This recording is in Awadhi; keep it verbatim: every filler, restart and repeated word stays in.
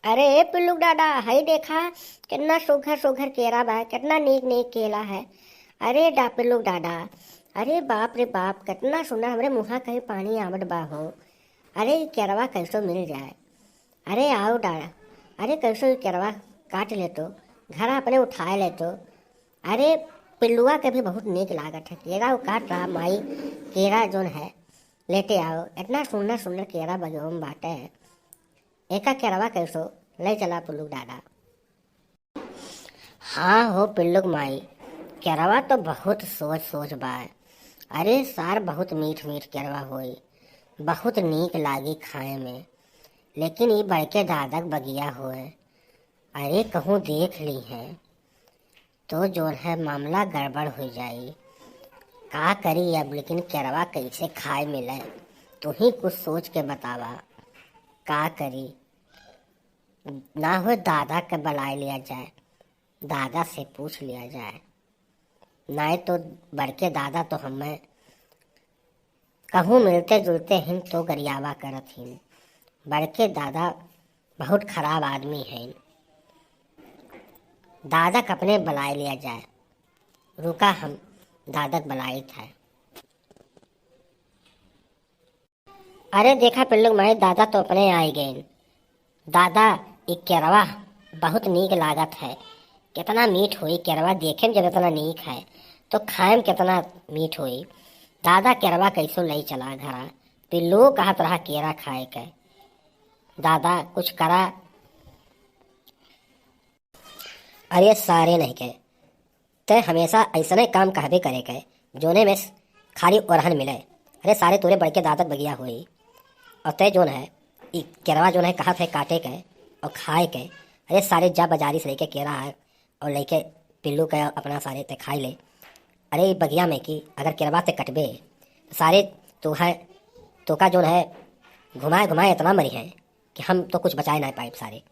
अरे ए पिल्लू दादा, हई देखा, कितना सुघर सुघर केरा बा, कितना नीक नीक केला है। अरे डा पिल्लू दादा, अरे बाप रे बाप, कितना सुना, हमरे मुँहा कहीं पानी आवत बा हो। अरे ई केरवा कैसो मिल जाए। अरे आओ डाड़ा, अरे कैसो ई केरवा काट लेतो, घरा अपने उठाए लेतो। अरे पिल्लुआ के भी बहुत नीक लागत है केरा, उ काट रहा माई, केरा जोन है लेते आओ, इतना सुंदर सुंदर केरा बगियो में बाटे। एका केरवा कैसो ले चला पिल्लू दादा। हाँ हो पिल्लुक माई, केरवा तो बहुत सोच सोच बा। अरे सार बहुत मीठ मीठ केरवा होई, बहुत नीक लागी खाए में, लेकिन ई बड़के दादक बगिया होए। अरे कहूँ देख ली है तो जोन है मामला गड़बड़ हो जाई। का करी अब, लेकिन केरवा कैसे खाए मिले, तू ही कुछ सोच के बतावा। का करी, ना हो दादा के बुलाए लिया जाए, दादा से पूछ लिया जाए। नाहीं तो बड़के दादा तो हमें कहूँ मिलते जुलते हिन तो गरियावा करत हिन। बड़के दादा बहुत खराब आदमी हैं। दादा के अपने बुलाए लिया जाए। रुका हम दादा के बुलाइत है। अरे देखा पिल्लू माई, दादा तो अपने आई गए। दादा, ई केरवा बहुत नीक लागत है। कितना मीठ होई केरवा, देखे में जब इतना नीक है तो खाए में कितना मीठ होई। दादा केरवा कैसो लई चला घरा, पिल्लू कहत रहा केरा खाए के। दादा कुछ करा। अरे सारे नहीं के, तै हमेशा ऐसने काम कहबे करे के, जोने में खाली ओरहन मिले। अरे सारे तोरे बड़के दादक बगिया होई, और तै जोन है, ई केरवा जोन है कहत है काटे के और खाए के। अरे सारे जा बाजारी से लेके केरा आए और लेके पिल्लू के अपना सारे ते खाई ले। अरे ई बगिया में कि अगर केरवा ते कटबे, तो सारे तो है, तोका जोन है घुमाए घुमाए इतना मरी है कि हम तो कुछ बचाए ना पाए सारे।